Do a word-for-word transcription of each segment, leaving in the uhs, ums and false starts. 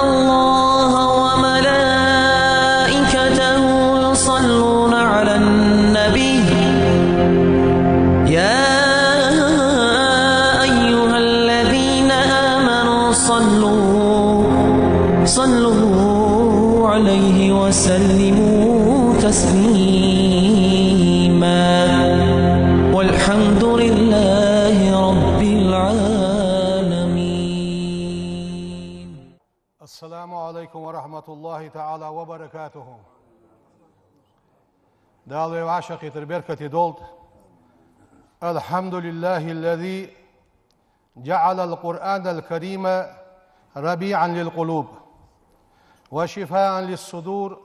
الله وملائكته يصلون على النبي. يا أيها الذين آمنوا صلوا، صلوا عليه وسلموا تسليما. والحمد لله رب العالمين. السلام عليكم ورحمة الله تعالى وبركاته. Дала вай вӀашагӀкхетар беркате долда. الحمد لله الذي جعل القرآن الكريم ربيعا للقلوب، وشفاء للصدور،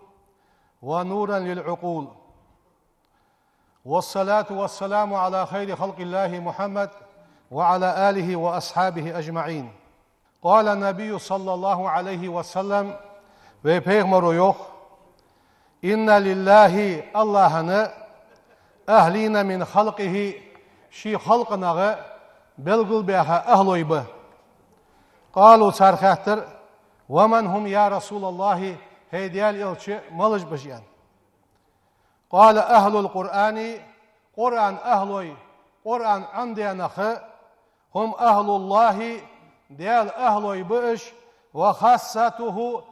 ونورا للعقول. والصلاة والسلام على خير خلق الله محمد وعلى آله وأصحابه أجمعين. قال النبي صلى الله عليه وسلم, вай пайхамара йоах: إن لله, АллахӀа, أهلين من خلقه, ший халкъах белгалбаьха ахӀлой ба. قالوا, цар хаьттар: ومن هم يا رسول الله, хӀай Даьла элча, малаш ба уж, аьнна. قال: أهل القرآن, Къуръана ахӀлой, Къуръан Ӏомадаь нах, هم أهل الله, Даьла ахӀлой ба уж, وخاصته,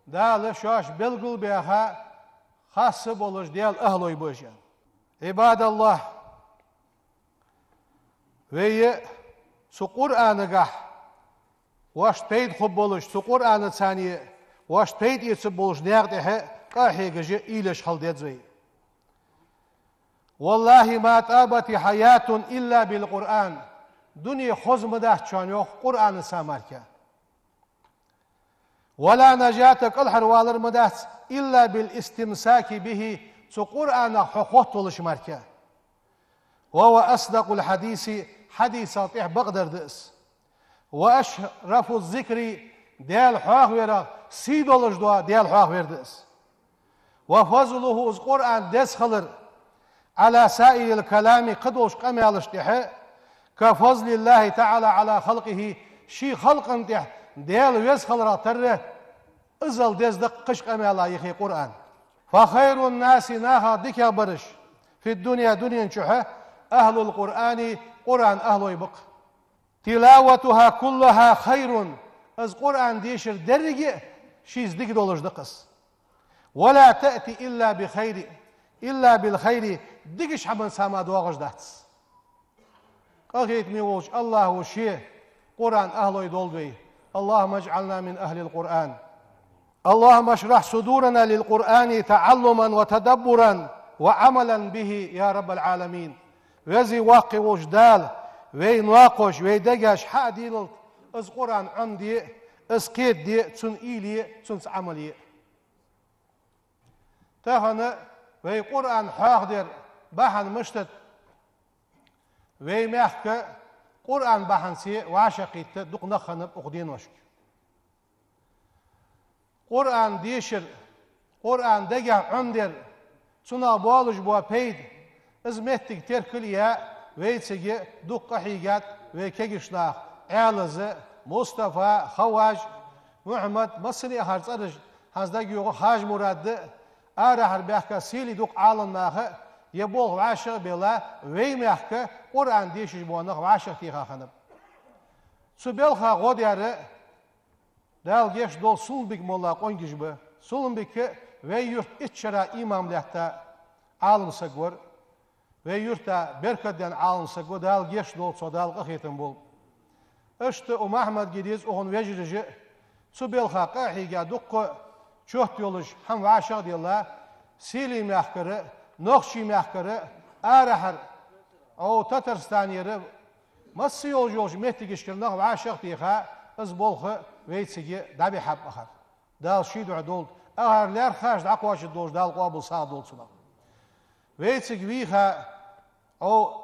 Дала шоаш белгалбаьха хасса болаш Даьла ахӀлой ба уж, аьнна. عباد الله, вай цу Къуръанагахь вайна пайда хургболаш, цу Къуръанаца вайна пайда эцаргболаш наькъа тӀехьа къахьегаш, уйла еш хила деза вай. والله ما طابت حياة إلا بالقرآن. Дуне хоза ма дац шоана, йоах, Къуръанаца мара. ولا نجاة, кӀалхарвалар ма дац, إلا بالاستمساك به, цу Къуръанах хьо хоттавалаш мара. وهو أصدق الحديث, хьадисал тӀехьа бакъдар да из. وأشرف الذكر, Даьла хьоахаварах сий долаш дола Даьла хьоахавар да из. وفضله, из Къуръан деза хилар, على سائر الكلام, кхыдолча къамаьлашта тӀехьа, كفضل الله تعالى على خلقه, ший халкъа тӀехьа Даьла веза хиларах тара, иззал деза да-кх кхыча къамаьлах юхе Къуръан. فخير الناس, нахах дикагӀбараш, في الدنيا, дунен чухь, أهل القرآن, Къуръана ахӀлой ба-кх. تلاوتها كلها خير, из Къуръан дешар деррига а шийца дика долаш да-кх из. ولا تأتي إلا بخير, إلا بالخير, дикача хӀаманца мара доагӀаш дац. Къахетаме волча АллахӀа ше Къуръана ахӀлой долда вай. اللهم اجعلنا من أهل القرآن. اللهم اشرح صدورنا للقرآن تعلما وتدبرا وعملا به يا رب العالمين. Веза-воккха волча Дала, вай накхош, вай дегаш хьа а дийлалда, из Къуръан Ӏомаде, из кхетаде, цунна уйла е, цунца Ӏамал е. Тахан вай Къуръан хьоахадер бахьан мишта да? Вай мехка Къуръан бахьанце вӀашагӀкхийтта дукха нах хиннаб укх деношка. Къуръан дешар, Къуръан дегахь Ӏомадар, цунах болаш бола пайда, из моттиг теркал а яь, вайцига дукха къахьийгад вай кагийча наха: Ӏаьлаза, Мустафа, Хаваж, Мухьаммад, массане а хьар цӀераш хӀанз дагайоагӀа, Хьажа-Мурад а, арахьара баьхка сели дукха Ӏаламнаха а, ер болх вӀашагӀ а баьнна, вай мехка Къуръан дешаш бола нах вӀашагӀтеха хиннаб. Цу балха гӀо даьр Дала гешт долда Сулумбик-молла къонгаш ба. Сулумбик вай юрта итт шера имам латта Ӏаламсаг вар. Вай юрта беркат даьнна Ӏаламсаг ва, Дала гешт долда цох, Дала къахетам болба. Иштта укх Махьмад-Гиреца, укхун вежарий а, цу балха къахьийга дукха чот йолаш хӀама вӀашагӀ а даьнна, Селий-мехкара, Нохчий-мехкара, арахьара, Ӏо Татарстанера, масса йолаш йолча моттигашкара нах вӀашагӀтеха, из болх вайцига дӀабихьаб ахар. Дала ший духьа долда, ахар лаьрххӀаш дӀакхоачаргдолаш Дала къоабал сагӀа долда цунах. Вайцига вийха Ӏо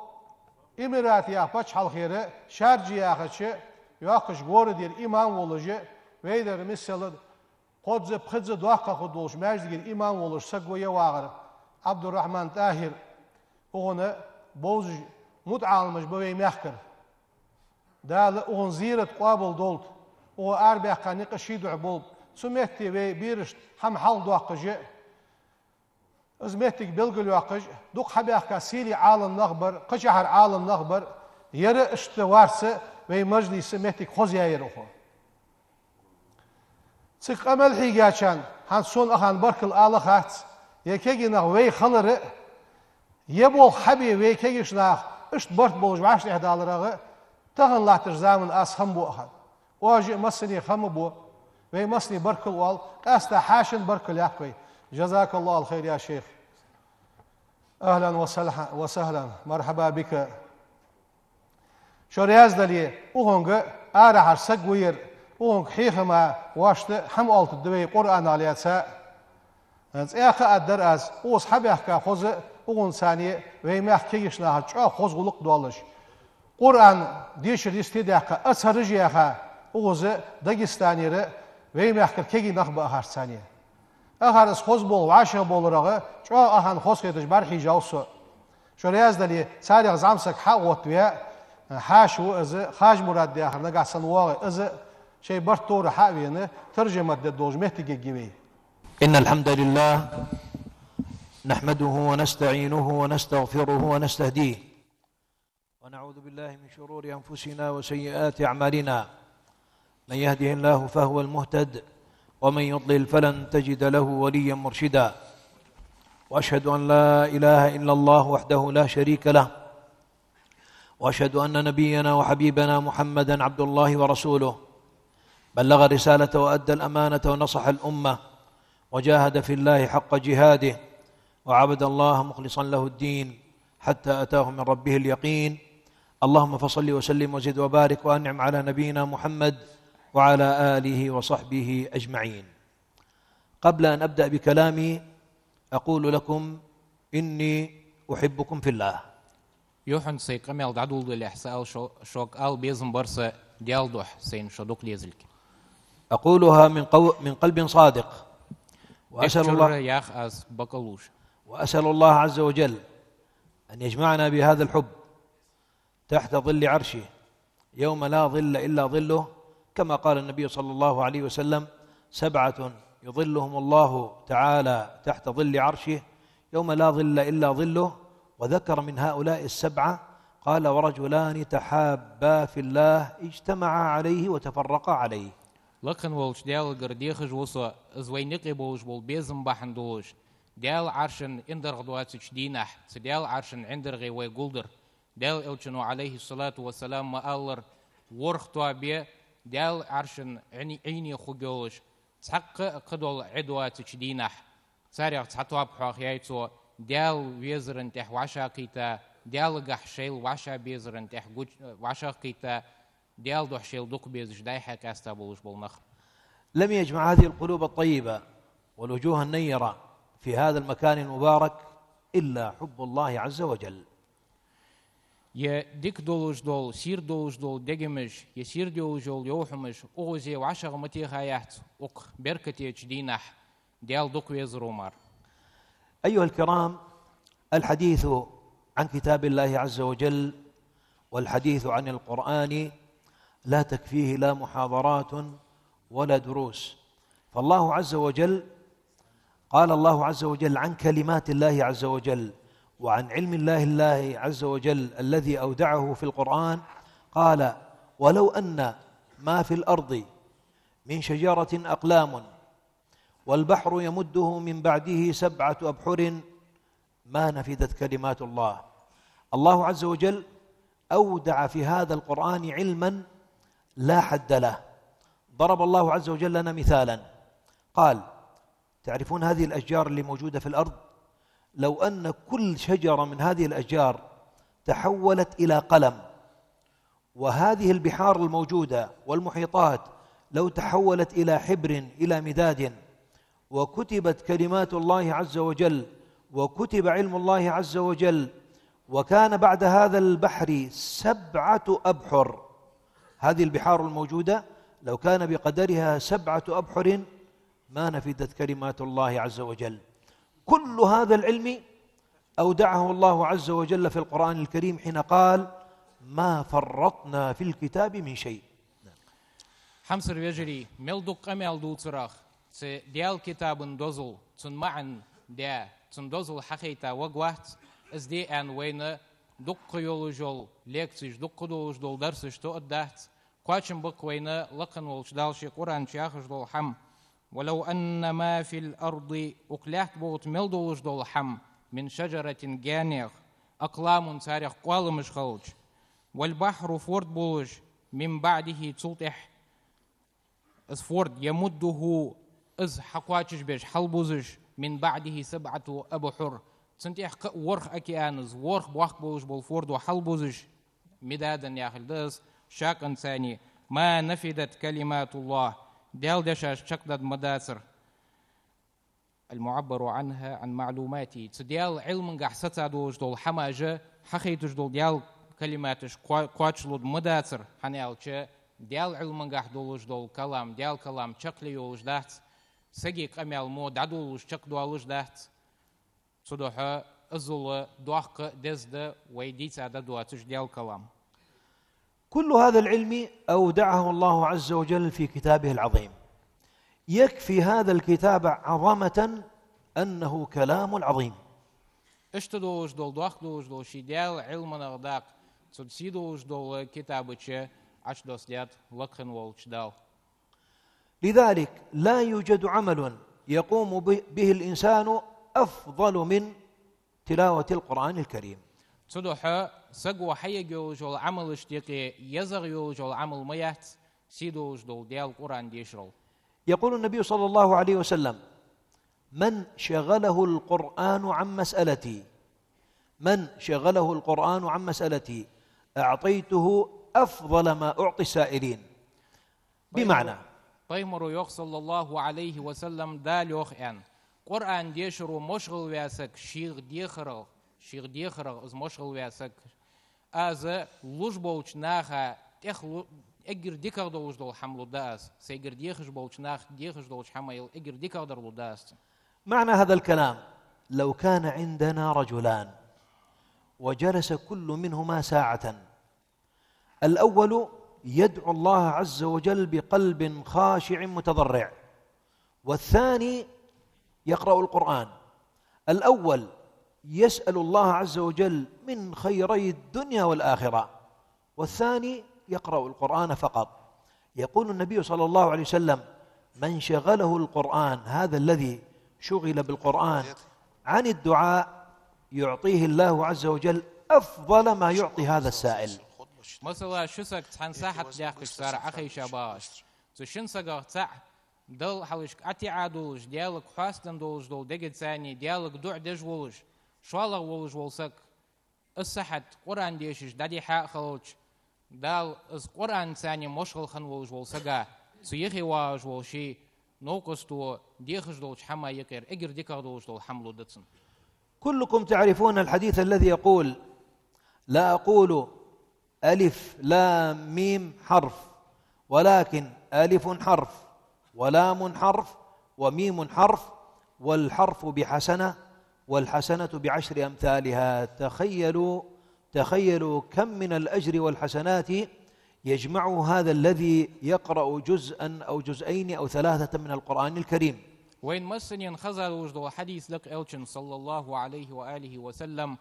Эмирате яха паччахьалкхера, Шарджа яхача йоккхача городера имам волаш, вай дар миссел а кхозза-пхезза доккха хургдолча маьждигера имам волаш саг ва ер вагӀар, Ӏабдуррахьман-ТӀахӀир. Укхун бовзаш мутаӀаламаш ба вай мехкара. Дала укхун зерат къоабал долда, укхо арабаьккха никъ ший духьа болба, Цу метте вай берашта хӀама хьалхадоаккхаш а, из моттиг белгалйоаккхаш а, дукха хьабаьхка сийле Ӏаламнах бар, кхычахьара Ӏаламнах бар, ер а иштта варца вай мажлиса моттиг хозъяьяр укхо. Цига къамаьл хьийгачарна хӀанз сона ахана баркал ала хац, е кегий нах вай хилар а, е болх хьабе вай кегийча наха иштта барт болаш вӀаштӀехьадаларах а, тахан латтача заман аз хам бу ахана. Оаш а массане хам бу, вай массане баркал оал, къаьстта хьаьшан баркал яккха вай. جزاك الله خير يا شيخ. أهلا وسهلا، مرحبا بك. Шо раьза дале, укхунга арахьара саг ва ер, укхунга хьехама вӀаштӀа хӀама оалийтаргда вай Къуръанах лаьца. ЦӀаькха а дар аз, укхаза хьабаьхка хоза, укхунцара вай мехка кегийча нахаца чӀоагӀа хоза гӀулакх долаш. Къуръан дешар йисте даьккха, ацхьараш яьха, укхаза Дагестанера вай мехкара кегий нах ба ахарцане. Ахар из хоза болх вӀашагӀболарах чӀоагӀа ахана хозахеташ бӀарахьежав со. Шо раьза дале, царех зӀамсаг хьа а гӀоттаве, хьаьша ва из, Хаж-Мурад яхар, нагахьа санна воагӀе из, шоай барт товра хьа а вена, таржамат де долаш моттиг ергья вай. إن الحمد لله نحمده ونستعينه ونستغفره ونستهديه، ونعوذ بالله من شرور أنفسنا وسيئات أعمالنا. من يهده الله فهو المهتد، ومن يضلل فلن تجد له وليا مرشدا. وأشهد أن لا إله إلا الله وحده لا شريك له، وأشهد أن نبينا وحبيبنا محمدا عبد الله ورسوله، بلغ الرسالة وأدى الأمانة ونصح الأمة، وجاهد في الله حق جهاده، وعبد الله مخلصا له الدين، حتى أتاه من ربه اليقين. اللهم فصل وسلم وزد وبارك وأنعم على نبينا محمد وعلى آله وصحبه أجمعين. قبل أن أبدأ بكلامي، أقول لكم إني أحبكم في الله. Юххьанца сай къамаьл дӀадоладалехь, са ала шо-, шуга ала безам бар са Даьла духьа, сайна шо дукха дезалга. أقولها من قو-، من قلب صادق. وأسأل الله، дегӀа чура ях аз бакъ лувш. وأسأل الله عز وجل أن يجمعنا بهذا الحب تحت ظل عرشه يوم لا ظل إلا ظله، كما قال النبي صلى الله عليه وسلم: سبعة يظلهم الله تعالى تحت ظل عرشه يوم لا ظل إلا ظله، وذكر من هؤلاء السبعة، قال: ورجلان تحابا في الله اجتمعا عليه وتفرقا عليه. Лакха волча Даьлагара дехаш ва со, из вайна юкъе болаш бола безам бахьан долаш, Даьла Ӏаршан ӀиндагӀа доацача дийнахьа, цу Даьла Ӏаршан ӀиндагӀе вай гулдар. Даьла Элчано, عليه الصلاة والسلام, ма аллара, ворхӀ тоаба я Даьла Ӏаршан Ӏин-, Ӏийне хургйолаш, цхьаккха а кхыдола Ӏи доацача дийнахьа. Царех цхьа тоаба хьоахаяьй цо, Даьла везара тӀехьа вӀашагӀкхийтта, Даьлагахьа шоайла вӀашагӀбезара тӀехьа гуч-, вӀашагӀкхийтта, Даьла духьа шоайла дукха безаш, дӀай-хьай къаьста болаш бола нах. لم يجمع هذه القلوب الطيبة والوجوه النيرة في هذا المكان المبارك إلا حب الله عز وجل. Е дика долаш дола, сийрда долаш дола дегамаш, е сийрда йолаш йола йовхьамаш укхаза вӀашагӀ ма техаяц укх беркатеча дийнахьа, Даьла дукха везаро мара. أيها الكرام، الحديث عن كتاب الله عز وجل والحديث عن القرآن لا تكفيه لا محاضرات ولا دروس. فالله عز وجل، قال الله عز وجل عن كلمات الله عز وجل وعن علم الله، الله عز وجل الذي أودعه في القرآن، قال: ولو أن ما في الأرض من شجرة أقلام والبحر يمده من بعده سبعة أبحر ما نفدت كلمات الله. الله عز وجل أودع في هذا القرآن علما لا حد له. ضرب الله عز وجل لنا مثالا، قال: تعرفون هذه الأشجار اللي موجودة في الأرض؟ لو أن كل شجرة من هذه الأشجار تحولت إلى قلم، وهذه البحار الموجودة والمحيطات لو تحولت إلى حبر، إلى مداد، وكتبت كلمات الله عز وجل، وكتب علم الله عز وجل، وكان بعد هذا البحر سبعة أبحر، هذه البحار الموجودة لو كان بقدرها سبعة أبحر ما نفدت كلمات الله عز وجل. كل هذا العلم أودعه الله عز وجل في القرآن الكريم حين قال: ما فرطنا في الكتاب من شيء. Хьамсара вежарий, мел дукха къамаьл дувцарах, цу Даьла китаба дозал, цун маӀан де, цун дозал хьахайта ваг вац, из де аьнна вайна дукха йолаш йола лекцеш, дукха долаш дола дарсаш тоъаргдац, кхоачам ба-кх вайна лакхе волча Дала ший Къуръан чу яхаш дола хӀама: «ولو أن ما في الأرض», укх лаьтта бухта мел долаш дола хӀама, «من شجرة», гаьнех, «أقلام», царех къоаламаш хилча, «والبحر», форд болаш, «من بعده», цул тӀехьа, из форд, «يمده», из хьакхоачашбеш, хьалбузаш, «من بعده سبعة أبحر», цун тӀехьа кхы а ворхӀ океан, из ворхӀ бохк болаш бола фордо хьалбузаш, «مدادا» яхилга да из, шаккхе царна, «ما نفدت كلمات الله», Даьла дешаш чакхдаргма дацар. «المعبر عنها عن معلوماته». Цу Даьла Ӏилмангахь саца долаш дола хӀамаш, хьахайташ дола Даьла калиматаш кхо-, кхоачалургма дацар, хӀана аьлча Даьла Ӏилмангахь долаш дола калам, Даьла калам чакхле йолаш дац, сага къамаьл мо дӀадолалуш чакхдоалаш дац. Цудухьа иззал доккха деза да вай дийца дӀадоацаш Даьла калам. كل هذا العلم أودعه الله عز وجل في كتابه العظيم. يكفي هذا الكتاب عظمة أنه كلام عظيم. Иштта долаш дола, доккха долаш дола ший Даьла Ӏилманах дакъа, цу сий долаш дола китаба чу Ӏочудоссадаьд лакхе волча Дала. لذلك لا يوجد عمل يقوم به، به الإنسان أفضل من تلاوة القرآن الكريم. Цудухьа саго хьаергйолаш йола Ӏамалашта юкъе езагӀа йолаш йола Ӏамал ма яц сий долаш дола Даьла Къуръан дешарал. يقول النبي صلى الله عليه وسلم: «من شغله القرآن عن مسألتي، من شغله القرآن عن مسألتي، أعطيته أفضل ما أعطي السائلين.» بمعنى. Пайхамаро йоах, صلى الله عليه وسلم, Дала йоах аьнна: Къуръан дешаро мошгӀал ваь саг шийх дехарах, шийх дехарах из мошгӀал ваь саг, аз луш болча наха тӀех лу-, эггара дикагӀа долаш дола хӀама лургда аз, сайгара дехаш болча наха дехаш долча хӀамаел эггара дикагӀдар лургда аз цунна. معنى هذا الكلام: لو كان عندنا رجلان وجلس كل منهما ساعة، الأول يدعو الله عز وجل بقلب خاشع متضرع، والثاني يقرأ القرآن. الأول يسأل الله عز وجل من خيري الدنيا والآخرة، والثاني يقرأ القرآن فقط. يقول النبي صلى الله عليه وسلم: من شغله القرآن، هذا الذي شغل بالقرآن عن الدعاء، يعطيه الله عز وجل أفضل ما يعطي هذا السائل. Масала, ши саг цхьан сахьат даьккхача цар Ӏохайша багӀаш, цу шин сагах цаӀ Далла хьалхашка ӀотаӀа долаш, Даьлага хьастам долаш дола дегаца, Даьлага дуӀа деш волаш, шоллагӀа волаш вола саг, из сахьат Къуръан дешаш дӀадихьа а хилча, Дала из Къуръанца мошгӀал хинна волаш вола сага, цу юхе вагӀаш вола ший новкъосто дехаш долча хӀаман юкъера эггара дикагӀа долаш дола хӀама лургда цунна. كلكم تعرفون الحديث الذي يقول: «لا أقول ألف لام ميم حرف، ولكن ألف حرف، ولام حرف، وميم حرف، والحرف بحسنة، والحسنة بعشر أمثالها.» تخيلوا، تخيلوا كم من الأجر والحسنات يجمعه هذا الذي يقرأ جزءا أو جزئين أو ثلاثة من القرآن الكريم. Вайна массанена хеза долаш дола хьадис да-кх Элчан, صلى الله عليه وآله وسلم: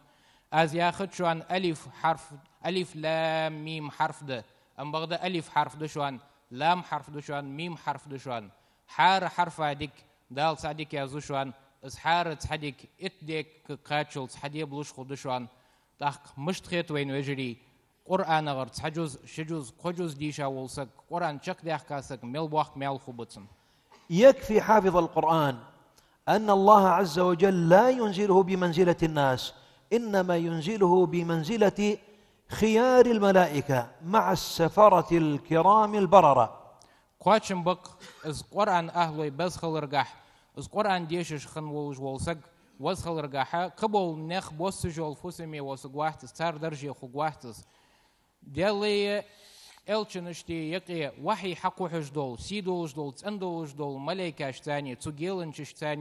«Аз яхац шоана алиф хьарф, алиф лам мим хьарф да, ам бакъда алиф хьарф да шоана, лам хьарф да шоана, мим хьарф да шоана. ХӀара хьарфа дика Дала цхьа дика язду шоана, из хӀара цхьа дика итт декага кхаччалца хьадебалуш хургда шоана». ТӀаккха мишта хет вайна, вежарий, Къуръанагара цхьа жуз, ши жуз, кхо жуз дийша вола саг, Къуръан чакхдаьхка саг мел боккха маьл хургба цунна. يكفي حافظ القرآن أن الله عز وجل لا ينزله بمنزلة الناس، إنما ينزله بمنزلة خيار الملائكة مع السفرة الكرام البررة. Кхоачам ба-кх из Къуръан ахӀлой беза хиларгахьа, из Къуръан дешаш хинна волаш вола саг веза хиларгахьа, кхыбола наьха боссаш йола фусаме воссаргвац из, цар дарже хургвац из. Даьлеи Элчанашта юкъе вахьи хьакхухьаш дола, сий долаш дола, цӀена долаш дола малайкашца, цу геланчашца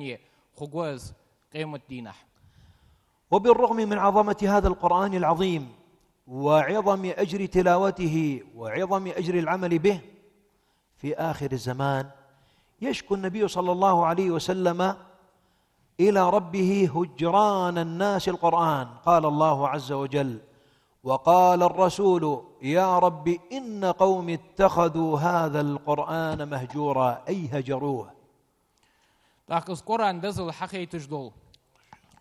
хургва из къематдийнахьа. وبالرغم من عظمة هذا القرآن العظيم وعظم أجر تلاوته وعظم أجر العمل به، في آخر الزمان، يشكو النبي صلى الله عليه وسلم إلى ربه هجران الناس القرآن. قال الله عز وجل: وقال الرسول: يا رب إن قومي اتخذوا هذا القرآن مهجورا، أي هجروه. ТӀаккха из Къуръан дозал хьахайташ дола,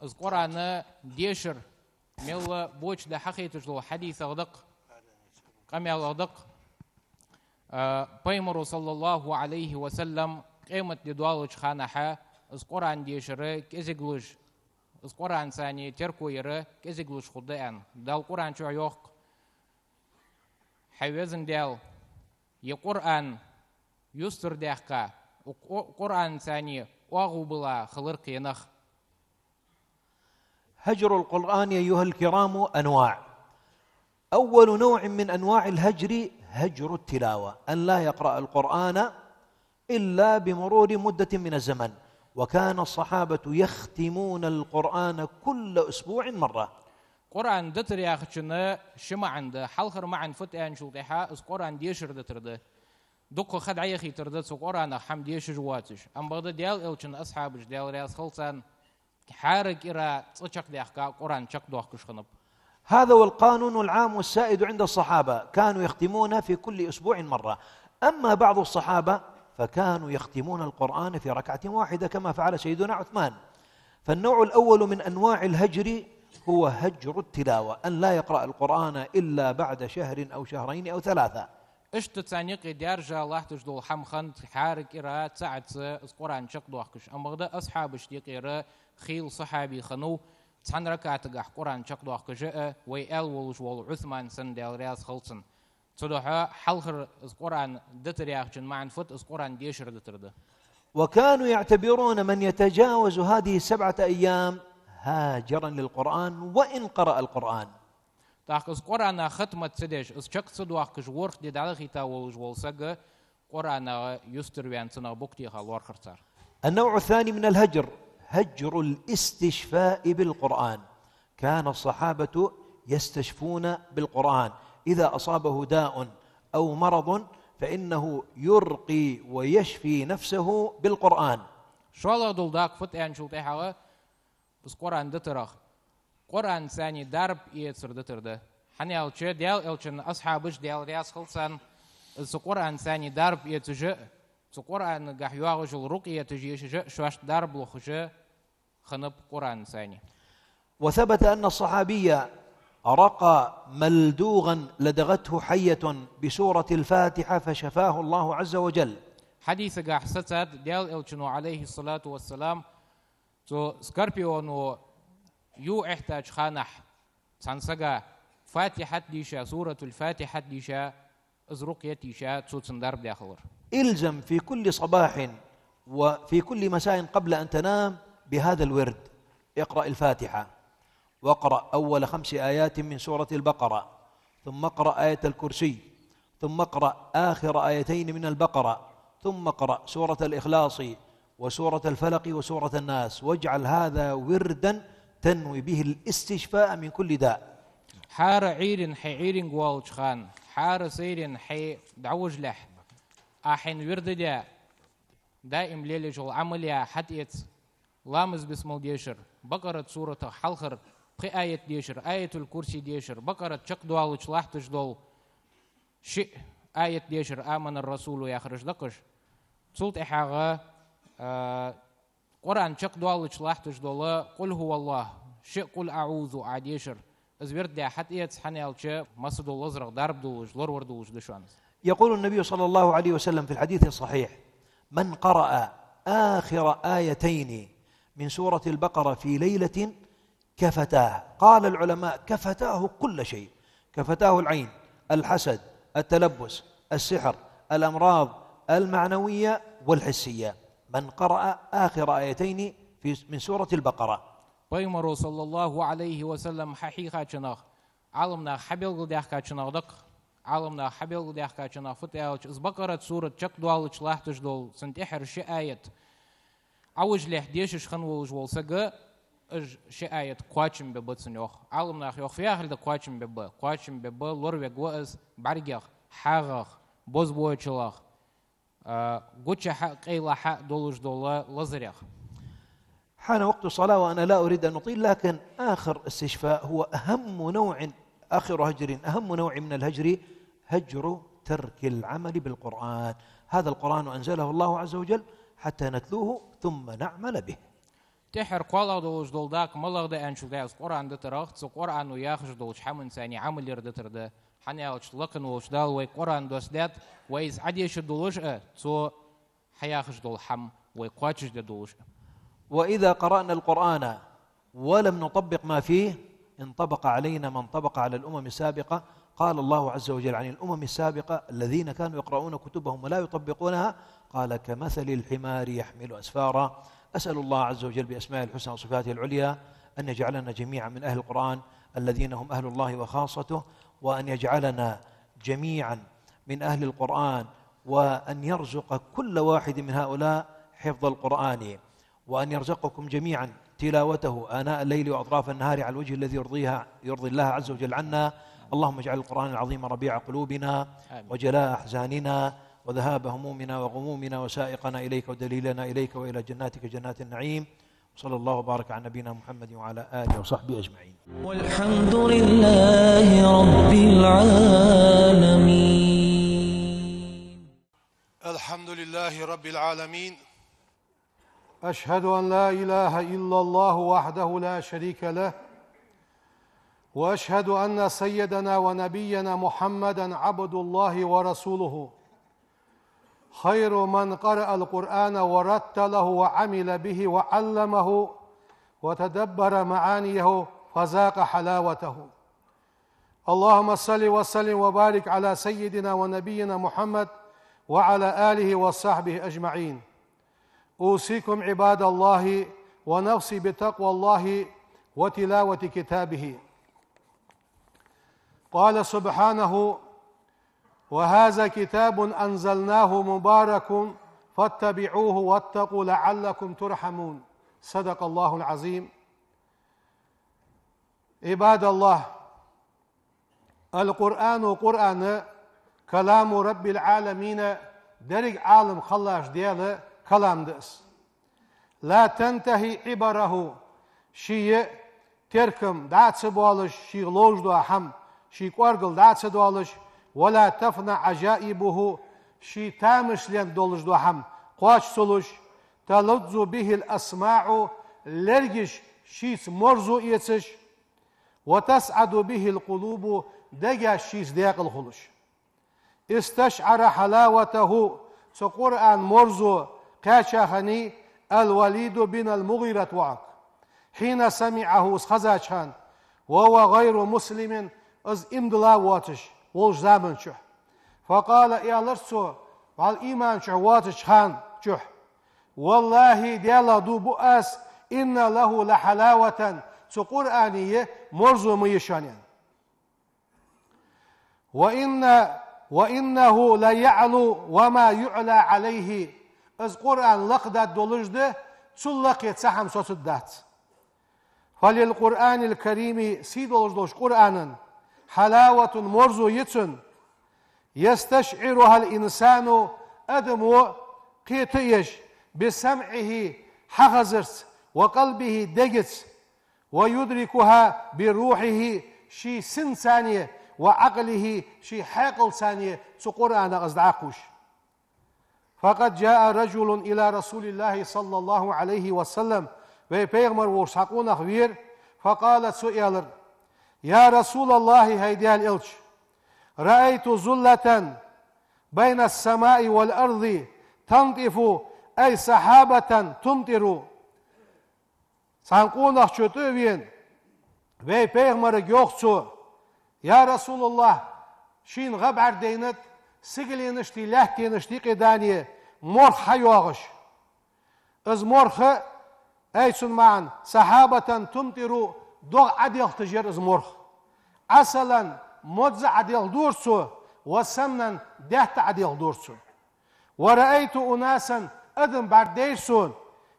из Къуръан дешар мел ба боча да хьахайташ дола хьадисах да-кх, къамаьлах да-кх, а, Пайхамаро, صلى الله عليه وسلم, къематди доаллача ханахьа из Къуръан дешар кӀезиглуш, из Къуръанца терко яр кӀезиглуш хургда аьнна. Дала Къуръан чу йоах-кх: «Хьай Везан Даьла, ер Къуръан юстара даьккха, укх Къу-, Къуръанца оагӀув бала хилар кхы нах». هجر القرآن أيها الكرام أنواع. أول نوع من أنواع الهجر هجر التلاوة، أن لا يقرأ القرآن إلا بمرور مدة من الزمن، وكان الصحابة يختمون القرآن كل أسبوع مرة. Къуръан дитар яхачун ши маӀан да. Хьалхара маӀан фуд аьнначул тӀехьа из Къуръан дешар дитар да. Дукха ха дӀаяхийтар да цу Къуръанах хӀама дешаш воацаш. Амма бакъда Даьла Элчан асхьабаш, Даьла раьза хилда царна, хӀара кӀира цкъа чакхдаьхка, Къуръан чакхдоахкаш хиннаб. هذا هو القانون العام والسائد عند الصحابة، كانوا يختمون في كل أسبوع مرة. أما بعض الصحابة فكانوا يختمون القرآن في ركعة واحدة كما فعل سيدنا عثمان. فالنوع الأول من أنواع الهجر هو هجر التلاوة، أن لا يقرأ القرآن إلا بعد شهر أو شهرين أو ثلاثة. Иштта царна юкъе даьржа латташ дола хӀама хиннад хӀара кӀира цаӀаца из Къуръан чакхдоахкаш. Амма бакъда асхьабашта юкъера хийла сахьаби хиннав цхьан ракаӀатагахь Къуръан чакхдоахкаш а, вай аьла волаш вола Ӏусман санна, Даьла раьза хилда цунна. Цудухьа хьалхара из Къуръан дитар яхачун маӀан фуд, из Къуръан дешар дитар да. وكانوا يعتبرون من يتجاوز هذه السبعة أيام هاجرا للقرآن وإن قرأ القرآن. ТӀаккха из Къуръанах хатмат ца деш, из чакх ца доахкаш, ворхӀ ди дӀадахийта волаш вола саг Къуръанах юстара ваьнна, цунах букъ теха лоархӀар цар. النوع الثاني من الهجر هجر الاستشفاء بالقرآن. كان الصحابة يستشفون بالقرآن، إذا أصابه داء أو مرض فإنه يرقي ويشفي نفسه بالقرآن. ШоллагӀа дола дакъа фуд аьнначул тӀехьагӀа, из Къуръан дитарах Къуръанца дарба эцар дитар да. ХӀана аьлча Даьла Элчан асхьабаш, Даьла раьза хилда царна, из цу Къуръанца дарба эцаш а, цу Къуръанагахь йоагӀаш йола рукъяташ ешаш а, шоашта дарба лохаш а хиннаб Къуръанца. وثبت أن الصحابي رقى ملدوغا لدغته حية بسورة الفاتحة فشفاه الله عز وجل. Хьадисагахь сацад, Даьла Элчано, عليه الصلاة والسلام, цу скорпионо ю эхьтача ханахь цхьан сага Фатихьат дийша, Суратуль-Фатихьат дийша, из рукъят ийша, цо цунна дарба даь хилар. الزم في كل صباح وفي كل مساء قبل أن تنام بهذا الورد: اقرأ الفاتحة، واقرأ أول خمس آيات من سورة البقرة، ثم اقرأ آية الكرسي، ثم اقرأ آخر آيتين من البقرة، ثم اقرأ سورة الإخلاص وسورة الفلق وسورة الناس، واجعل هذا وردا تنوي به الاستشفاء من كل داء. ХӀара Ӏуйрийна, хьай Ӏуйрийна воалача хана, хӀара сайрийна хьай дӀавижалехь, Ӏа хьайна вирд даь, даим лелаеш йола Ӏамал яь, хьатӀаэца, ламаз, бисмал дешар, Бакъарат суратах хьалхара пхи аят дешар, Аятуль-Курси дешар, Бакъарат чакхдоаллача латташ дола шиъ аят дешар, «آمن الرسول» яхараш да-кх уж. Цул тӀехьагӀа, а, Къуръан чакхдоаллача латташ дола «قل هو الله», шиъ «قل أعوذ» Ӏа дешар. Из вирд даь хьатӀаэца, хӀана аьлча массадола лазарах дарба долаш, лоравар долаш да шоана из. يقول النبي صلى الله عليه وسلم في الحديث الصحيح: من قرأ آخر آيتين من سورة البقرة في ليلة كفتاه. قال العلماء: كفتاه كل شيء، كفتاه العين، الحسد، التلبس، السحر، الأمراض المعنوية والحسية. من قرأ آخر آيتين في، من سورة البقرة. Пайхамаро, صلى الله عليه وسلم, хьахьийхачунах, Ӏаламнаха хьабелгалдаьхкачунах да-кх, Ӏаламнаха хьабелгалдаьхкачунах фуд аьлча, из Бакъарат сурат чакхдоаллача латташ дола цун тӀехьара ши аят Ӏовижалехь дешаш хинна волаш вола саг, уж ши аят кхоачамбергба цунна, йоах. Ӏаламнаха йоах, фу яхилга да кхоачамбергба? Кхоачамбергба, лоравергва из бӀаргех, хьагӀах, бозбуунчалах, А, гучахьа а, къайлагӀа а долаш дола лазарех. حان وقت الصلاة وأنا لا أريد أن أطيل، لكن آخر استشفاء هو أهم نوع، آخر هجر، أهم نوع من الهجر هجر ترك العمل بالقرآن. هذا القرآن أنزله الله عز وجل حتى نتلوه ثم نعمل به. ТӀеххьара кхоалагӀа долаш дола дакъа малагӀа да аьнначул тӀехьагӀа, из Къуръан дитар да, цу Къуръано яхаш долча хӀаманца аьнна Ӏамал дар дитар да. ХӀана аьлча, лакха волча Дала вайга Къуръан доссадаьд, вай из Ӏодеша долаш а, цо хьаяхаш дола хӀама вай кхоачашде долаш а. وإذا قرأنا القرآن ولم نطبق ما فيه، انطبق علينا ما انطبق على الأمم السابقة. قال الله عز وجل عن الأمم السابقة الذين كانوا يقرؤون كتبهم ولا يطبقونها، قال: كمثل الحمار يحمل أسفارا. أسأل الله عز وجل بأسمائه الحسنى وصفاته العليا أن يجعلنا جميعا من أهل القرآن الذين هم أهل الله وخاصته، وأن يجعلنا جميعا من أهل القرآن، وأن يرزق كل واحد من هؤلاء حفظ القرآن، وأن يرزقكم جميعا تلاوته آناء الليل وأطراف النهار على الوجه الذي يرضيها، يرضي الله عز وجل عنا. اللهم اجعل القرآن العظيم ربيع قلوبنا، آمين. وجلاء أحزاننا، وذهاب همومنا وغمومنا، وسائقنا إليك ودليلنا إليك وإلى جناتك جنات النعيم. وصلى الله وبارك على نبينا محمد وعلى آله وصحبه أجمعين. والحمد لله رب العالمين. الحمد لله رب العالمين. أشهد أن لا إله إلا الله وحده لا شريك له، وأشهد أن سيدنا ونبينا محمدا عبد الله ورسوله، خير من قرأ القرآن ورتله وعمل به وعلمه وتدبر معانيه فذاق حلاوته. اللهم صل وسلم وبارك على سيدنا ونبينا محمد وعلى آله وصحبه أجمعين. أوصيكم عباد الله ونفسي بتقوى الله وتلاوة كتابه. قال سبحانه: وهذا كتاب أنزلناه مبارك فاتبعوه واتقوا لعلكم ترحمون. صدق الله العظيم. عباد الله، القرآن, Къуръан, كلام رب العالمين, деррига Ӏалам кхеллача Даьла калам да из. لا تنتهي عبره, ший теркам дӀа а ца боалаш, шийх ловш дола хӀама, ший кӀоаргал дӀа а ца доалаш, ولا تفنى عجائبه, ший тамашленна долаш дола хӀама кхоачаш ца луш, تلذ به الأسماع, лергаш шийца морзо эцаш, وتسعد به القلوب, дегаш шийца декъала хулаш. استشعر حلاوته, цу Къуръана морзо кхаьча хиннай الوليد بن المغيرة воӀага, حين سمعه, из хезача хана, وهو غير مسلم, из иман дилла воацаш волча заман чухь. فقال, аьлар цо, вӀалла иман чухь воацача хана чухь: والله, Даьлах дув буъ аз, إن له لحلاوة, цу Къуръана морзо ма йий шоана, аьнна. وإن، وإنه ليعلو وما يعلى عليه. Из Къуръан лакхдаргдолаш да, цул лакхе цхьа хӀама соцаргдац. فللقرآن الكريم, сий долаш долча Къуръанан, حلاوة, морзо я цун, يستشعرها الإنسان, адамо кхетаеш, بسمعه, хьахазарца, وقلبه, дегаца, ويدركها بروحه, ший синцара, وعقله, ший хьаькъалца цу Къуръанах из дӀакхувш. فقد جاء رجل إلى رسول الله صلى الله عليه وسلم, вай пайхамар волча цхьа къонах вера, فقال, цо аьлар: يا رسول الله, хӀай Даьла элча, رأيت ظلة بين السماء والأرض تنطف، أي سحابة تمطر. Цхьан къонахчо тӀа а вена, вай пайхамарга йоах цо: يا رسول الله, шийна гӀа бӀаргадайнад, сигаленашта, лаьттанашта юкъе морх хьайоагӀаш. Из морх, أي, цун маӀан, سحابة تمطر, догӀа Ӏоделхийташ яр из морх. عسلا, модз Ӏоделхадора цо, وسمنا, даьтта Ӏоделхадора цо. ورأيت أناسا, адам бӀаргадайра сона,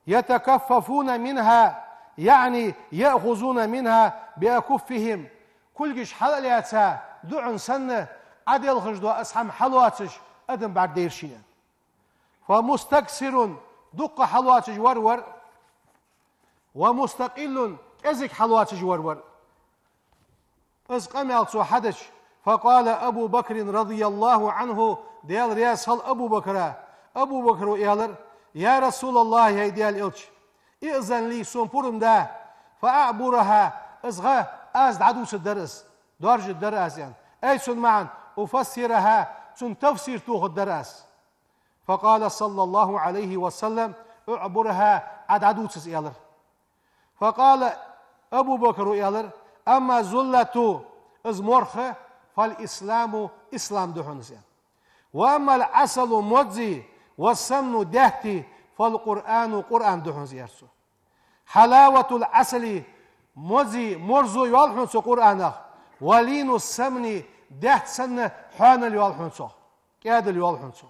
يتكففون منها، يعني يأخذون منها بأكفهم. Кулгаш хьал а лаьца, дуӀан санна, Ӏоделхаш дола из хӀама хьалоацаш адам бӀаргадайра шийна. فمستكثر, дукха хьалоацаш вар вар, ومستقل, кӀезига хьалоацаш вар вар. Из къамаьл цо хьадича, فقال أبو بكر رضي الله عنه, Даьла раьза хилва Абу Бакра. Абу Бакра аьлар: يا رسول الله, хӀай Даьла Элча, ائذن لي, сона пурам да, فأعبرها, из гӀа аз дӀадувцаргдар из, доаржаргдар аз, яӀни. أي, цун маӀан, أفسرها, цун тафсир тохаргдар аз. فقال صلى الله عليه وسلم: اعبرها, Ӏа дӀадувца из, аьлар. فقال, Абу Бакра аьлар: أما الزلة, из морх, فالإسلام, ислам да хьона из, аьнна. وأما العسل, модз, والسمن, даьтта, فالقرآن, Къуръан да хьона из, аьлар цо. حلاوة العسل, модз, морзо йоал хьона цу Къуръанах, ولين السمن, даьтта санна хьоанал йоал хьона цох, кӀаьдал йоал хьона цох.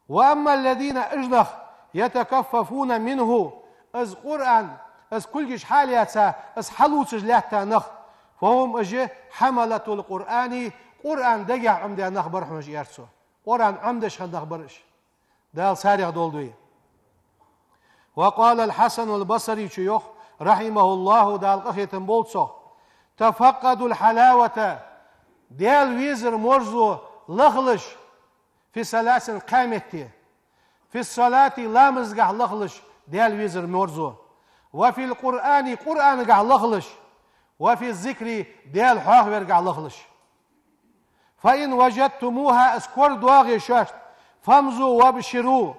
وأما الذين, уж нах, يتكففون منه, из Къуръан, из кулгаш хьалаьца, из хьалувцаш латта нах, فهم, уж, حملة القرآن, Къуръан дагахьа Ӏомадаь нах бар хьона уж, аьлар цо. Къуръан Ӏомадеш хинна нах бар уж. Дала царех долда вай. وقال الحسن البصري, цо йоах, رحمه الله, Дала къахетам болба цох: تفقدوا الحلاوة, Даьла везар морзо лахалаш, في ثلاث, кхаь метте. في الصلاة, ламазгахь лахалаш Даьла везар морзо. وفي القرآن, Къуръанагахь лахалаш. وفي الذكر, Даьла хьоахавергахь лахалаш. فإن وجدتموها, из корадоагӀе шоашта, فامضوا وأبشروا,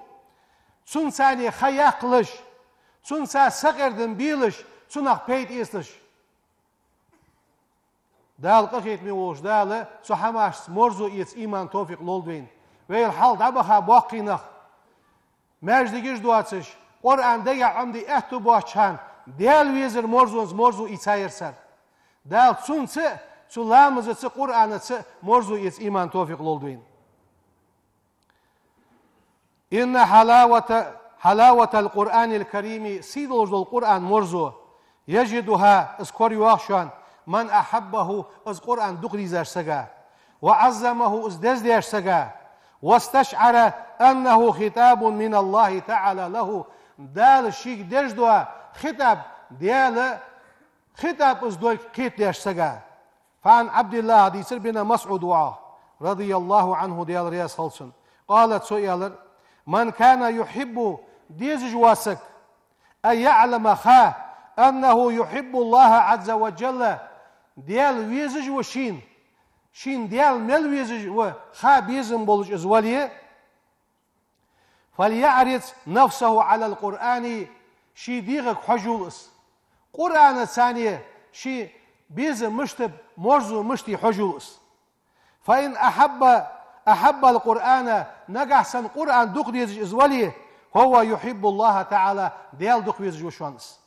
цунца ха яккхалаш, цунца сакъердам белаш, цунах пайда эцалаш. Дала къахетаме волча Дала цу хӀамашца морзо эца иман, товфикъ лолда вайна. Вай хьалха дӀабаха боккхий нах, маьждигаш доацаш, Къуръан дагахьа Ӏомаде аьттув боацача хана, Даьла везар морзонца морзо ийцаяр цар. Дала цунца а, цу ламазаца а, Къуръанаца а морзо эца иман, товфикъ лолда вайна. إن حلاوة، حلاوة القرآن الكريم, сий долаш дола Къуръан морзо, يجدها, из корайоагӀа шоана, من أحبه, из Къуръан дукха дийзача сага, وعظمه, из деза деш сага, واستشعر أنه خطاب من الله تعالى له, Дала шийга деш дола хитаб, Даьла хитаб из долга кхетадеш сага. فعن عبد الله, дийцар бин МасӀуд ва, رضي الله عنه, Даьла раьза хилва цунна. قال, цо аьлар: من كان يحب, дезаш вола саг, أن يعلم, ха, أنه يحب الله عز وجل, Даьла везаш ва шийна, шийна Даьла мел везаш ва ха безам болаш из вале, فليعرض نفسه على القرآن, ший дегӀага хьожийла из. Къуръанаца ший безам мишта ба, морзо мишта я, хьожийла из. فإن أحب، أحب القرآن, нагахьа санна Къуръан дукха дезаш из вале, فهو يحب الله تعالى, Даьла дукха везаш ва шоана из.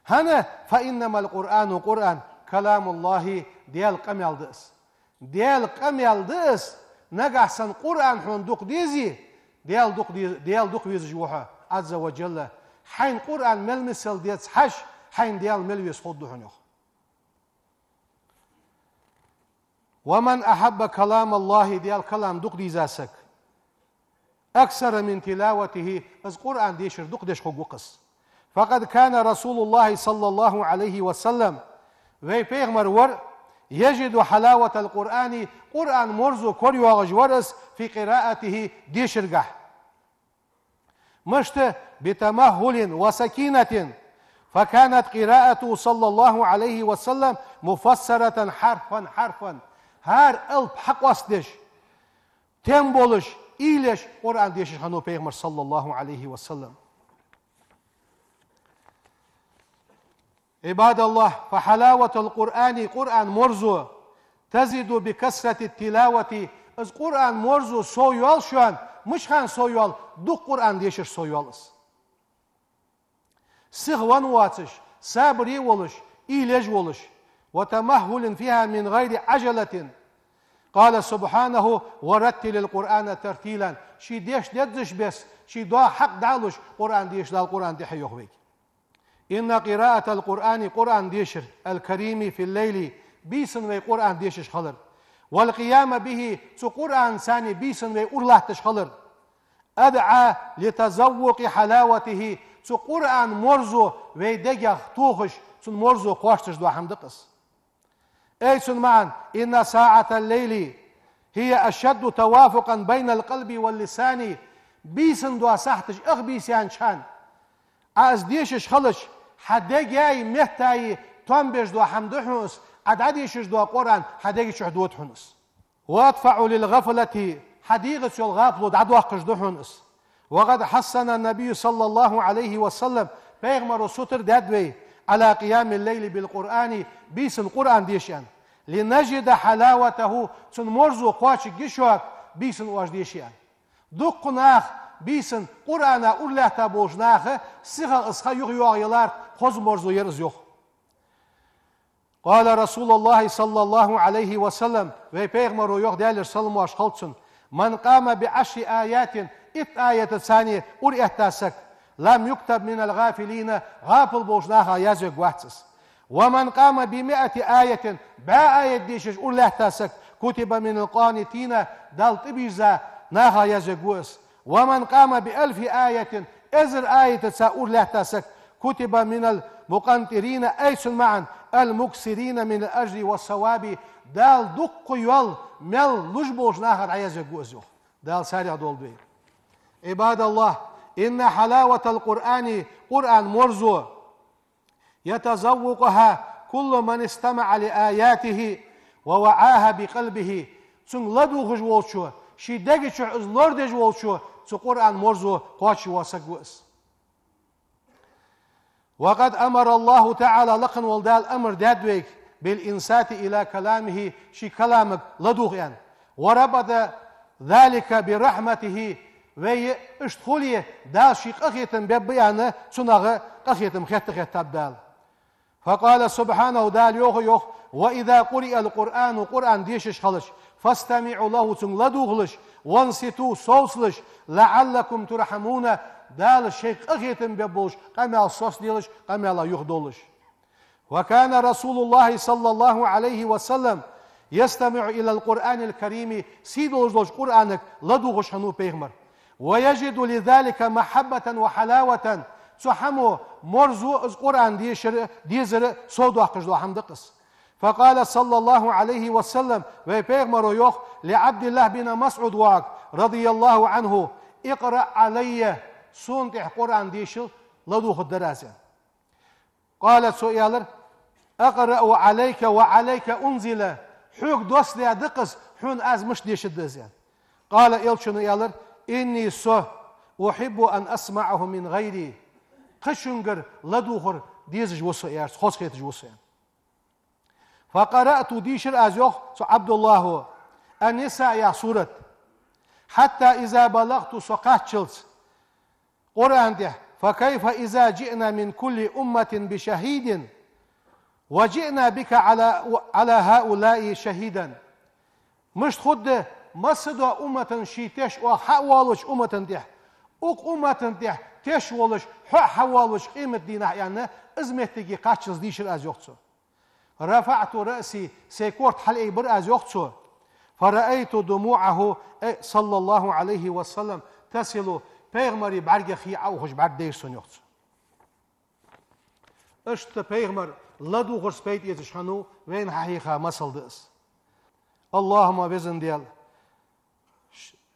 ХӀана, فإنما القرآن, Къуръан, كلام الله, Даьла къамаьл да из. Даьла къамаьл да из, нагахьа санна Къуръан хьона дукха дезе, Даьла дукха де-, Даьла дукха везаш ва хьо, عز وجل. Хьайна Къуръан мел мисал деза хьажа, хьайна Даьла мел веза ховргда хьона, йоах. ومن أحب كلام الله, Даьла калам дукха дийза саг, أكثر من تلاوته, из Къуръан дешар дукха деш хургва-кх из. فقد كان رسول الله صلى الله عليه وسلم, вай пайхамар вар, يجد حلاوة القرآن, Къуръан морзо корайоагӀаш вар из, في قراءته, дешаргахь. Мишта? بتمهل وسكينة. فكانت قراءته صلى الله عليه وسلم مفسرة حرفا حرفا. ХӀара алап хьакъоастадеш, тем болаш, уйла еш Къуръан дешаш хиннав пайхамар, صلى الله عليه وسلم. عباد الله, فحلاوة القرآن, Къуръан морзо, تزيد بكثرة التلاوة, из Къуръан морзо сов йоал шоана, мишта хана сов йоал, дукха Къуръан дешарца сов йоал из. Сиха венна воацаш, сабаре волаш, уйла еш волаш, وتمهل فيها من غير عجلة. قال سبحانه: ورتل القرآن ترتيلا. Ше дешаш дезача бесса, ший доагӀа хьакъ далуш, Къуръан деша Дала Къуръан тӀехьа, йоах вайга. إن قراءة القرآن, Къуръан дешар, الكريم في الليل, бийсан вай Къуръан дешаш хилар, والقيام به, цу Къуръанаца бийсан вай ура латташ хилар, أدعى لتذوق حلاوته, цу Къуръан марзо вай дегах тохаш, цун марзо кхоачаш дола хӀама да-кх из. Ай цун маӀан: إن ساعة الليل هي أشد توافقا بين القلب واللسان. Бийсан дола сахьташ ах бийса яьннача хана, Ӏа из дешаш хилча, хьа дегаи меттаи тоам беш дола хӀама да хьона из, Ӏа дӀадешаш дола Къуръан хьа дега чу дода хьона из. وأدفع للغفلة, хьа дегӀаца йола гӀапало дӀадоаккхаш да хьона из. وقد حثنا النبي صلى الله عليه وسلم, пайхамаро сутара даьд вай, على قيام الليل بالقرآن, бийсан Къуръан деша, لنجد حلاوته, цун марзо кхоачаргья шуга, бийсан оаш деша. Дуккха нах бийсан Къуръана ура лаьтта болча наха сихагӀа из ха юхайоагӀа ялар хоза марзо яр из, йоах. قال رسول الله صلى الله عليه وسلم, вай пайхамаро йоах, Даьлера салам-моаршал хилда цунна: من قام بعشر آيات, итт аятаца ура этта саг, لم يكتب من الغافلين, гӀапал болча нахах язвергвац из. ومن قام بمائة آية, бӀаь аят дешаш ура лаьтта саг, كتب من القانتين, Далла тӀабийрза нахах язвергва из. ومن قام بألف آية, эзар аятаца ура лаьтта саг, كتب من المقنطرين, ай цун маӀан: المكثرين من الأجر والثواب, Дала дуккха йола мел луш болча нахах дӀаязвергва из, йоах. Дала царех долда вай. عباد الله, إن حلاوة القرآن, Къуръан марзо, يتذوقها كل من استمع لآياته ووعاها بقلبه. Цунга ладувгӀаш волчо, ший дега чу из лорадеш волчо, цу Къуръан марзо кхоачаш вола саг ва из. وقد أمر الله تعالى, лакха вола Дала амар даьд вайга, بالإنصات إلى كلامه, ший каламага ладувгӀа аьнна. وربط ذلك برحمته, вай иштта хуле, Дала ший къахетам бергба аьнна, цунах къахетам хетта хеттаб Дала. فقال سبحانه, Дала йоах, йоах: وإذا قرئ القرآن, Къуръан дешаш хилча, فاستمعوا له, цунга ладувгӀалаш, وأنصتوا, совцалаш, لعلكم ترحمون, Дала шийх къахетам бергболаш къамаьл соцаделаш, къамаьла юхадовлаш. وكان رسول الله صلى الله عليه وسلم يستمع إلى القرآن الكريم, сий долаш долча Къуръанага ладувгӀаш хиннав пайхамар. ويجد لذلك محبة وحلاوة, цу хӀамо, марзо, из Къуръан дешар, дезар совдоаккхаш дола хӀама да-кх из. فقال صلى الله عليه وسلم, вай пайхамаро йоах لعبد الله بن مسعود, воӀага, رضي الله عنه: اقرأ علي, сона тӀехьа Къуръан дешал, ладувгӀаргдар аз, аьнна. قال, цо аьлар: أقرأ عليك وعليك أنزل, хьога доссадаь да-кх из, хьона аз мишта дешаргда из, аьнна. قال, элчано аьлар: إني, со, أحب أن أسمعه من غيري, кхычунгара ладувгӀар дезаш ва со, аьлар цо, хоза хеташ ва со, аьнна. فقرأت, дийшар аз, йоах цу Ӏабдуллахьо, النساء яха сурат. حتى إذا بلغت, со кхаччалца Къуръан тӀа: فكيف إذا جئنا من كل أمة بشهيد وجئنا بك على، على هؤلاء شهيدا. Мишта хургда, массадола уммата ший теш оаха хьавоалача уммата тӀа, укх уммата тӀа теш волаш хьо а хьавоалавича къематдийнахьа, аьнна, из моттиге кхаччалца дийшар аз, йоах цо. رفعت رأسي, сай корта хьалъайбир аз, йоах цо. فرأيت دموعه, э, صلى الله عليه وسلم, تسيل, пайхамара бӀаргех хий Ӏоухаш бӀаргадайра сона, йоах цо. Иштта пайхамар ладувгӀарца пайда эцаш хиннав, вайна хьахьийха масал да из. اللهم, везан Даьла,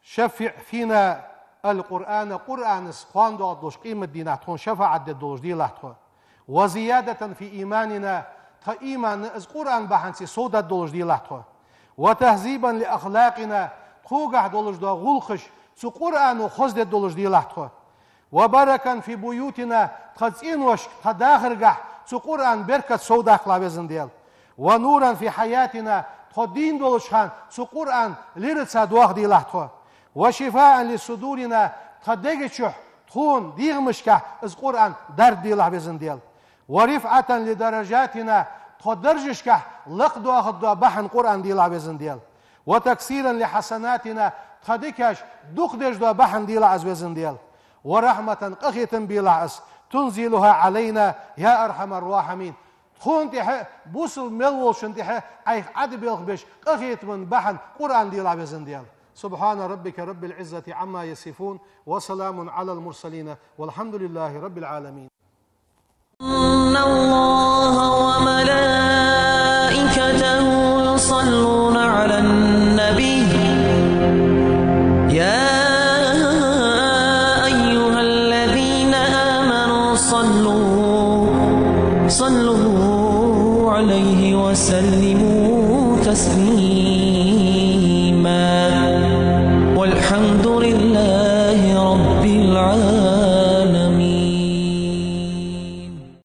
شفع فينا القرآن, Къуръанца кхоана доагӀаргдолаш къематдийнахьа тхона шафаӀат дергдолаш делахь тхо. وزيادة في إيماننا, тха иман из Къуръан бахьанца совдаргдолаш делахь тхо. وتهذيبا لأخلاقنا, тхогахь долаш дола гӀулакхаш цу Къуръано хоза дергдолаш делахь тхо. وبركة في بيوتنا, тха цӀеношка, тха дахаргахь цу Къуръан беркат совдаккхалахь, везан Даьла. ونورا في حياتنا, тхо дийна долча хана цу Къуръан лираца доаха делахь тхо. وشفاء لصدورنا, тха дега чухь, тхона дегӀамашкахь из Къуръан дарба делахь, везан Даьла. ورفعة لدرجاتنا, тхо даржашкахь лакхдоахаргдола бахьан Къуръан делахь, везан Даьла. وتكثيرا لحسناتنا, тха дикаш дукха деш дола бахьан делахь из, везан Даьла. ورحمة, къахетам белахь из, تنزلها علينا يا أرحم الراحمين. Тхона тӀехьа, бусалба мел волчунна тӀехьа Ӏайха Ӏадбелхабеш къахетама бахьан Къуръан делахь, везан Даьла. سبحان ربك رب العزة عما يصفون، وسلام على المرسلين، والحمد لله رب العالمين. إن الله وملائكته يصلون على النبي، يا أيها الذين آمنوا صلوا، صلوا عليه وسلموا تسليما.